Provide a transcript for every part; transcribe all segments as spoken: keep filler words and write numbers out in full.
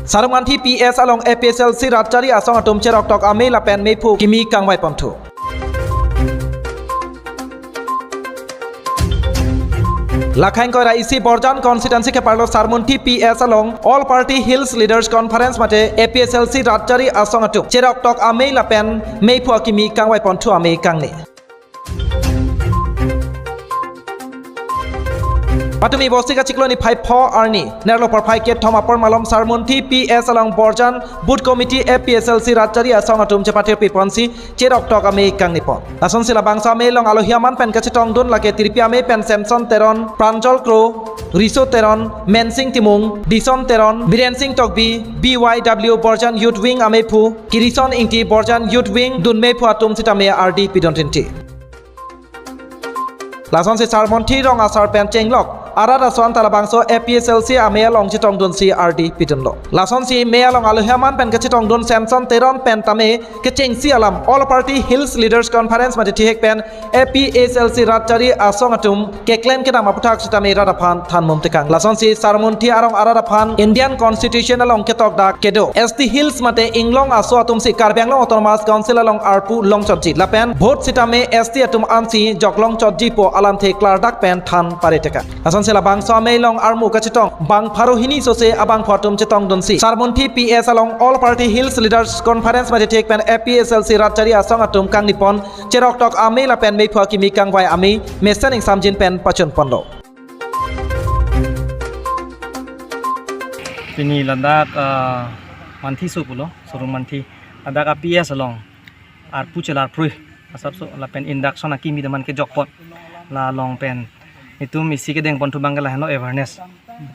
Sarumanthi P S along A P H L C rat chari asong atum cheroktok amei lapen meiphu kimi kangvai ponthu. Lakhain Koira isi Borjan constituency keparlo Sarumanthi P S along All Party Hills Leaders Conference mate A P H L C rat chari asong atum cheroktok amei lapen meiphu akimi kangvai ponthu amei kangni. Patumi Bosti kachiklo niphai pho arni nerlo porphai kethom apor malom Sarumanthi P S along Borjan Booth Committee A P H L C rat chari asong atum chepathirpi ponsi cheroktok amei kangni pon. Lasonsi labangso amei along alohi aman pen kachetongdun lake tirpi amei pen Samson Teron, Pranjal Kro, Riso Teron, Mensing Timung, Dison Teron, Biren Sing Tokbi, B Y W Borjan Youth Wing ameiphu, Kirison Ingti Borjan Youth Wing dun meiphu atum sitame ardi pidun rinti. Lasonsi Sarumanthi rong asar pen chenglok arat ason ta labangso A P H L C amei along chetongdunsi ardi pidunlo. Lasonsi mei along alohi aman pen kachetongdun Samson Teron pen tame kechengsi alam All Party Hills Leaders Conference mate thihek pen A P H L C rat chari asong atum keklem kedam aputhak sitame rat aphan than mum tekang. Lasonsi Sarumanthi arong arat aphan Indian Constitution along ketokdak kedo S T Hills mate inglong aso atumsi Karbi Anglong Autonomous Council along arpu longchotji lapen vote sitame S T atum ansi joklong chotji pu alamthe klardak pen than pare tekang. Lasonsi labangso amei along armu kachetong bang pharo hini sose abangphu atum chetongdunsi Sarumanthi P S along All Party Hills Leaders Conference mate thihek pen A P H L C rat chari asong atum kangni pon cheroktok amei lapen meiphu akimi kangvai amei mesen ingsamjin pen pachun ponlo. Pini ladak, ah, Manthi so pulo, Sarumanthi. Ladak a P S along arpu chelarprui asapso lapen induction akimi daman kejok pon. La along pen itum isi kedeng ponthu abangke lahenlo awareness.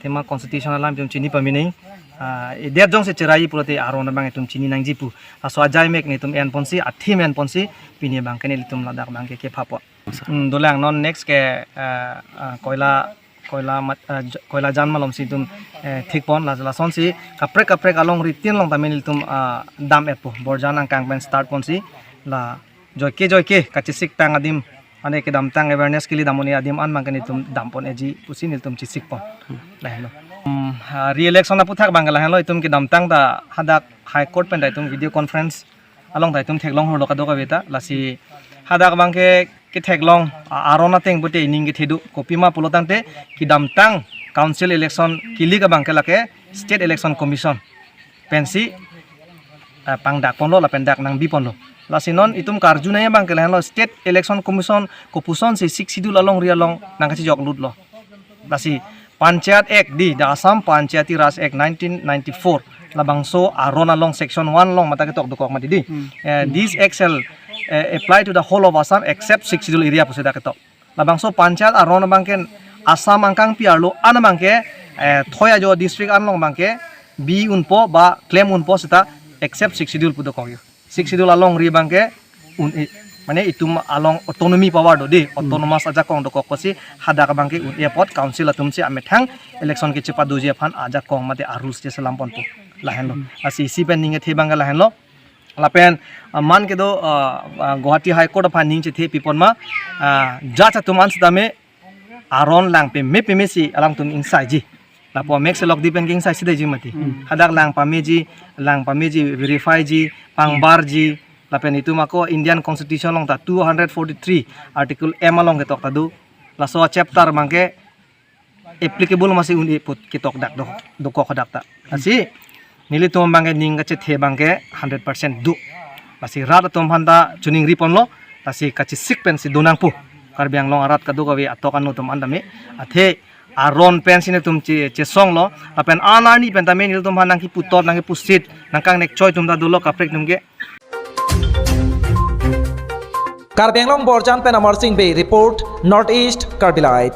Tema constitution alam itum chini pamini. Ah, idet jongsi cherai pulote aron abang itum chini nangji pu. Laso ajai mek nelitum en ponsi, a-theme en ponsi, pini abangke nelitum ladak abangke kepha pon. Hmm, dolang non next ke, ah, ah, koila, koila mat, ah, j-, koila jan malomsi itum, eh, thik pon la, lasonsi kaprek kaprek alongri tin along tame nelitum, ah, dam-etpo. Borjan angkang pen start ponsi la joike joike kachesik tang adim, ane kedamtang awareness kili dam un-e adim an abangke nelitum dam pon-eji pusi nelitum chesik pon. Lahenlo. Hmm, ah, re-election aputhak abangke lahenlo itum kedamtang ta hadak High Court pen ta itum video conference along ta itum theklong hurlo kadokave ta, lasi hadak abangke ketheklong a-, aron ateng pute ining kethe do, kopima pulotangte kedamtang council election kilik abangke lake State Election Commission pensi, eh, pangdak ponlo lapen dak nangbi ponlo. Lasi non itum karju nangji abangke lahenlo State Election Commission kopusonsi Sixth Schedule alongri along nangkachejok lutlo. Lasi Panchayat Act di, the Assam Panchayati Raj Act nineteen ninety-four, labangso aron along section one along mate ketok dokok mati di. Hmm. Eh, this act shall, eh, apply to the whole of Assam except Sixth Schedule area pusi dak ketok. Labangso panchayat aron abangke Assam angkangpi arlo an abangke, eh, thoi ajo district an along abangke bi unpo ba klem unpo seta except Sixth Schedule pu dokok yo. Sixth Schedule alongri abangke un-e, mane itum along autonomy power do di, autonomous ajakong dokok pusi hadak abangke un-e apot council atumsi amethang election kechepadoji aphan ajakong mate a-rules cheselam ponpo. Lahenlo. Lasi isi pen ning kethe abangke lahenlo. Lapen, ah, man kedo, ah, ah, Guwahati High Court aphan ning chethe pi pon ma, ah, judge atum an sitame aron lang peme pemesi alangtum ingsaiji. Lapu mek selok di pen ke ingsaisi deji mati. Hmm. Hadak lang pameji, lang pameji, verify ji, pangbarji, lapen itum ako Indian Constitution along ta two hundred forty-three Article M along ketok ta do. Laso chapter abangke applicable masi un-e put ketok dak do, dokok hadak ta. Lasi nelitum abangke ning kachethe abangke hundred percent do. Lasi rat atum aphan ta choningri ponlo, lasi kachesik pensi donang pu. Karbi Anglong arat kadokave atok anu atum an tame. Athe aron pensi nelitum che, chesonglo, lapen an arni pen tame nelitum aphan nangkiputot, nangkipusit, nangkangnek choi atum ta dolo kaprek atum ke. Karbi Anglong Borjan pen Amar Sing Bey report, North East Karbi Live.